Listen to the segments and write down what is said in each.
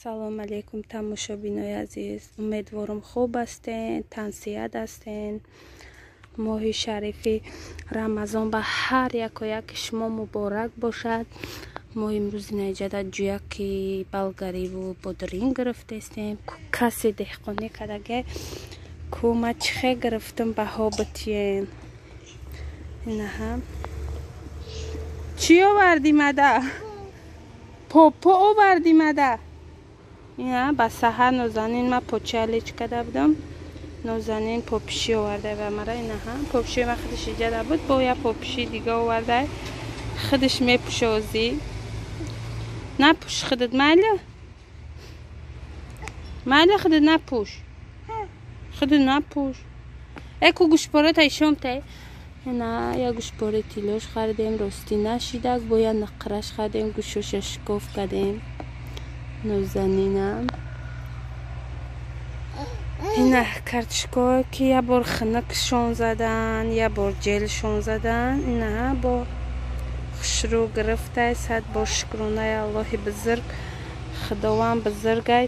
Салом алейкум, тамошобинои азиз. Умедворам, хуб ҳастен, тансиҳат ҳастен. Моҳи шарифи Рамазон ба ҳар яко яки шумо муборак бошад. Мо имрӯз инаҷада ҷӯяки болгариву бодринг гирифтестем. Касе деҳқонӣ кардаге ку ма чихе гирифтам, баҳо битиен. Инаҳа. Чӣ овардӣ мада? Попо овардӣ мада? Ина ба саҳар Нозанин ма поча леч карда будам. Нозанин попишӣ оварда ба мара. Инаҳа. Попиши ма худаш иҷада буд, бо я попиши дига оварда. Худаш мепӯшозӣ. Напӯш худат, майли? Майли, худат напӯш. Худат напӯш. Э ку гӯшпората ишом те. Ина я гӯшпори тиллош харидем, ростӣ нашидак, бо я нақраш харидем, гӯшоша шикоф кардем. Нозанинам. Ина картошкое ки я бор хунукшон задан, я бор ҷелшон задан. Ина бо хушрӯ гирифтай, сад бор шукронаи Аллоҳи бузург, Худованд бузургай,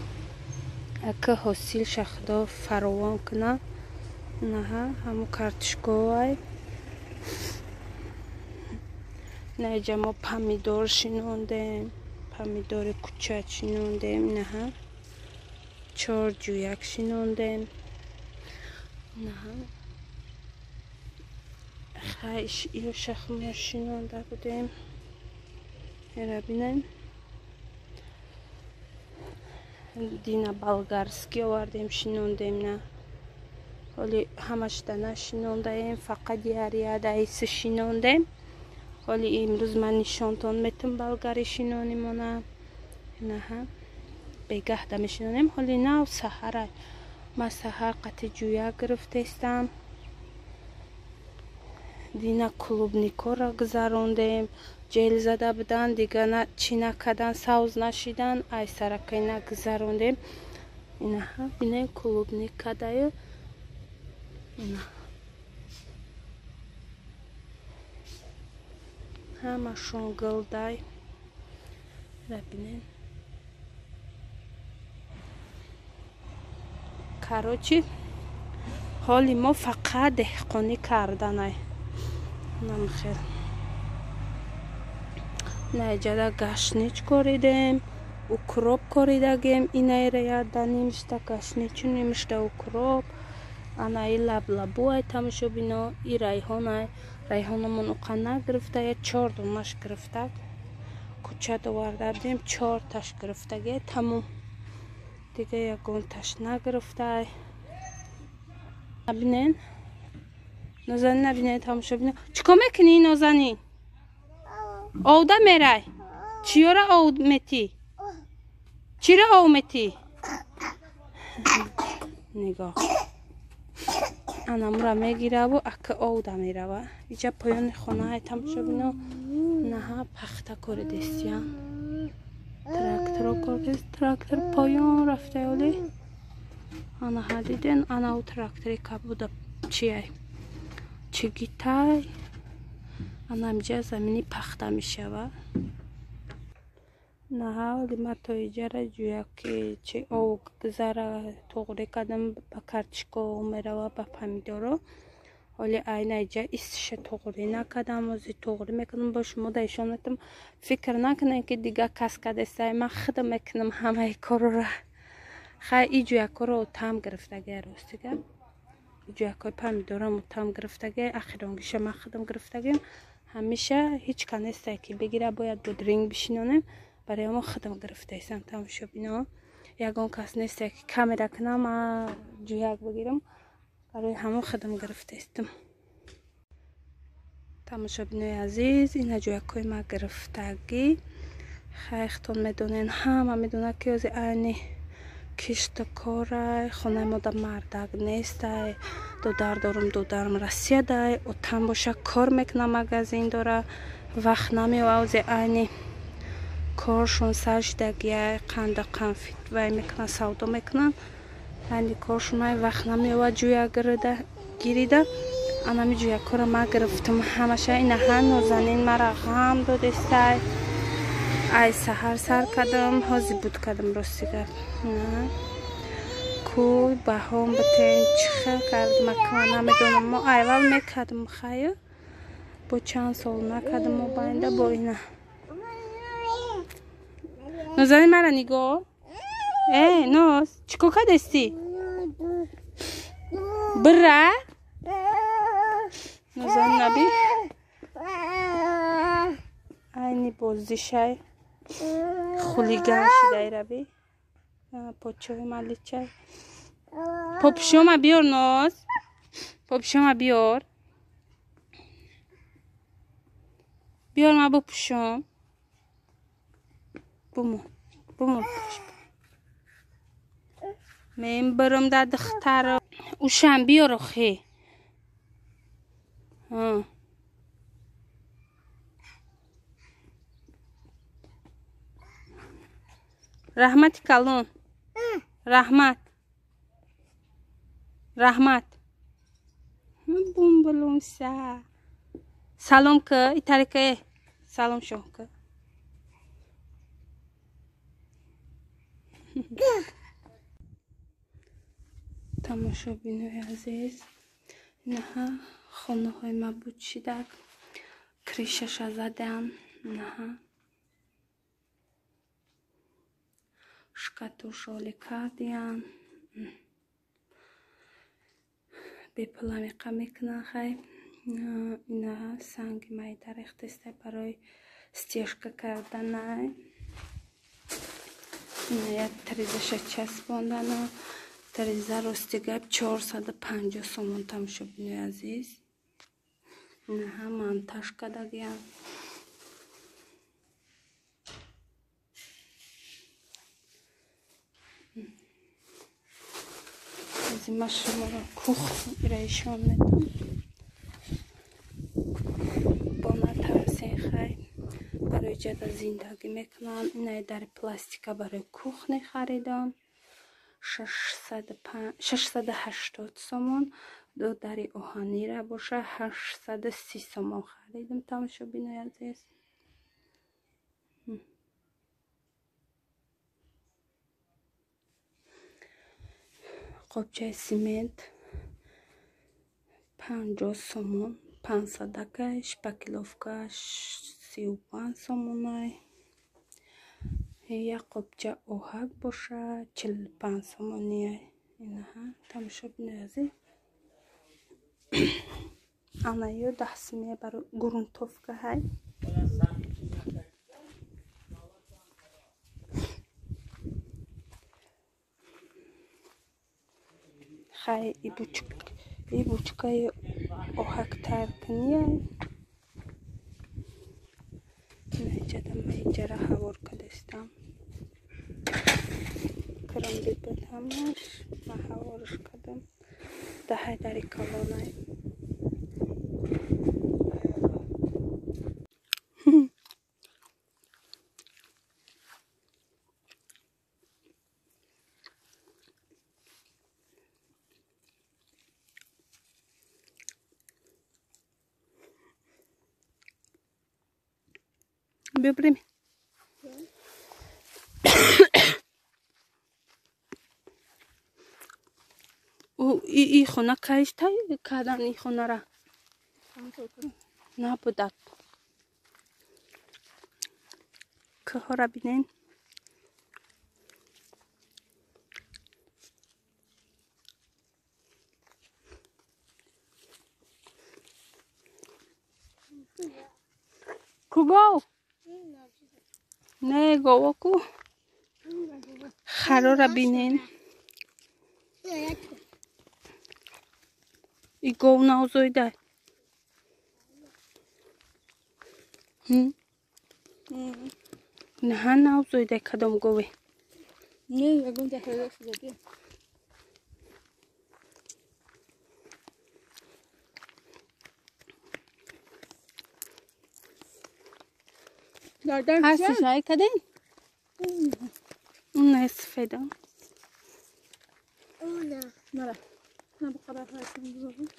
ака ҳосилша Худо фаровон куна. Инаҳа ҳамун картошкоай. Инаҷа мо помидор шинондем, помидори кучат шинондем. Инаҳа чор ҷӯяк шинондем. Инаҳа хай иёша мо шинонда будем. Ера бинем. Дина болгарский овардем, шинондем. На ҳоли ҳамашда нашинондаем, фақат яриядаиси шинондем. Ҳоли имрӯз ман нишонтон метам болгари шинонимона. Инаҳа бегаҳда мешинонем. Ҳоли нав саҳара. Ма саҳар қати ҷӯяк гирифтестам. Дина клубникора гузарондем. Ҷел зада будан, дига чӣ накардан, савз нашидан, ай саракайна гузарондем. Инаҳа бинем клубник кардаю. Ина ҳамашон гулдай. Ра бинем. Короче, ҳоли мо фақат деҳқонӣ карданай. Намхел. Наҷада гашнич коридем, укроп коридагем. Инайра яда нимишта гашничу, нимишта укроп. Ана и лаблабуай, тамошобино, и райҳонай. Райҳономон уқа нагирифта, я чор донаш гирифта. Кучат оварда будем, чорташ гирифтаге, тамом. Дига ягонташ нагирифтай. Набинен? Нозанин набинен, тамошобино. Чӣ кор мекунӣ, Нозанин? Овда мерай? Чиёра ов метӣ? Чиро ов метӣ? Нигоҳ. Анамура мегираву ака овда мерава. Иҷа поёни хонаҳай, тамошобино. Наҳа пахта коридестиян. Тракторо кор кардест. Трактор поён рафта оли. Анаҳа диден, ана у трактори кабуда чиай? Чигитай. Ана инҷа замини пахта мешава. Наҳа оли ма то иҷара ҷӯяки чи ов гузара туғрӣ кардам, ба картошко мерава, ба помидоро. Оли айна иҷа истиша туғрӣ накардам, ози туғрӣ мекунам. Бо шумо да ишон метам. Фикр накунем, ки дига кас кардестай. Ман худам мекунам ҳамаи корора. Хай и ҷӯякҳоро там гирифтагай, ростига. Ҷӯякҳои помидорам там гирифтагай, ахиронгиша ман худам гирифтагем. Ҳамеша ҳеҷ ка нестай ки бигира, бояд бодринг бишинонем. Барои мо худам гирифтаистам, тамошобино. Ягон кас нестай ки камера кунам, ма ҷӯяк бигирам. Барои ҳамон худам гирифтаистам. Тамошобинои азиз, ина ҷӯякҳои ма гирифтагӣ. Хай худтон медонен, ҳама медонад, ки ози айни кишту корай, хонаи мо да мардак нестай. Додар дорум, додарам Россиядай, отам боша кор мекуна, магазин дора, вақт намеова. Ози айни коршон сар шидагиай, қанда қанфит вай мекунан, савдо мекунан. Айни коршон ай вақт намеова ҷӯя гирида. Анами ҷӯякҳоро ма гирифтам ҳамаша. Инаҳа Нозанин мара ғам додестай. Ай саҳар сар кардам, ҳозир буд кардам, рости гап. Кӯй баҳом бутен, чӣ хел кардам, акма намедонам. Мо айвал мекардам, хайр, бо чанд сол накардам, мо байнда бо ина. Нозани мара нигоҳ. Э, Ноз, чӣ кор кардасти? Бира? Нозани наби? Айни бозишай. Хулиган шидай раби. Подшоҳи маличай. Попшома биёр, Ноз. Попшома биёр. Биёр, ма бупӯшом. Бумон. Бумон. Мебарам да духтаро. Ушам биёр охи. Раҳмати калон. Раҳмат. Раҳмат. Бумбулумса. Салом ка, итарика. Салом шон ка. Тамошобинои азиз, инаҳа хонаҳои ма буд шидак, кришаша задам, инаҳа шкатуршоли кардиям, бепуламиқа мекунан хай. Инаҳа санги майда рехтеста барои стежка карданай. Ина як тризаша часпондана. Триза рости гап 450 сомон, тамошобинои азиз. Инаҳа монтаж кардагиям. Ма шуморо кухнира ишон медам. Бо натарсен хай, барои ҷада зиндагӣ мекунанд. Инаи дари пластика барои кухне харидам, 680 сомон. Ду дари оҳанира боша 830 сомон харидам, тамошобинои азиз. Қобчаи симент 50 сомон, 500-акай, шпакиловка 35 сомонай. Як қобча оҳак боша 45 сомониай. Инаҳа тамошобинои азиз. Ана ё даҳсимия барои грунтовка ҳай. Хай ибучкаи оҳак тайёр. Инаҷада маиҷара ҳавор кардастам. Крам бибуд ҳамаш, ма ҳаворш кардам. Даҳай дари калонай. Биё бирем. И хона кайш тай кардан, и хонара набудад. Кӯҳора бинен. Ку гов? Не гово ку. Харора бинен. И гов навзоидай. Наҳа навзоидай кадом гове? Не, ягон ҷаҳода шудаги. Ҳастишай каден? Не сафедам. Мара. На бу қадар ҳастим бузург.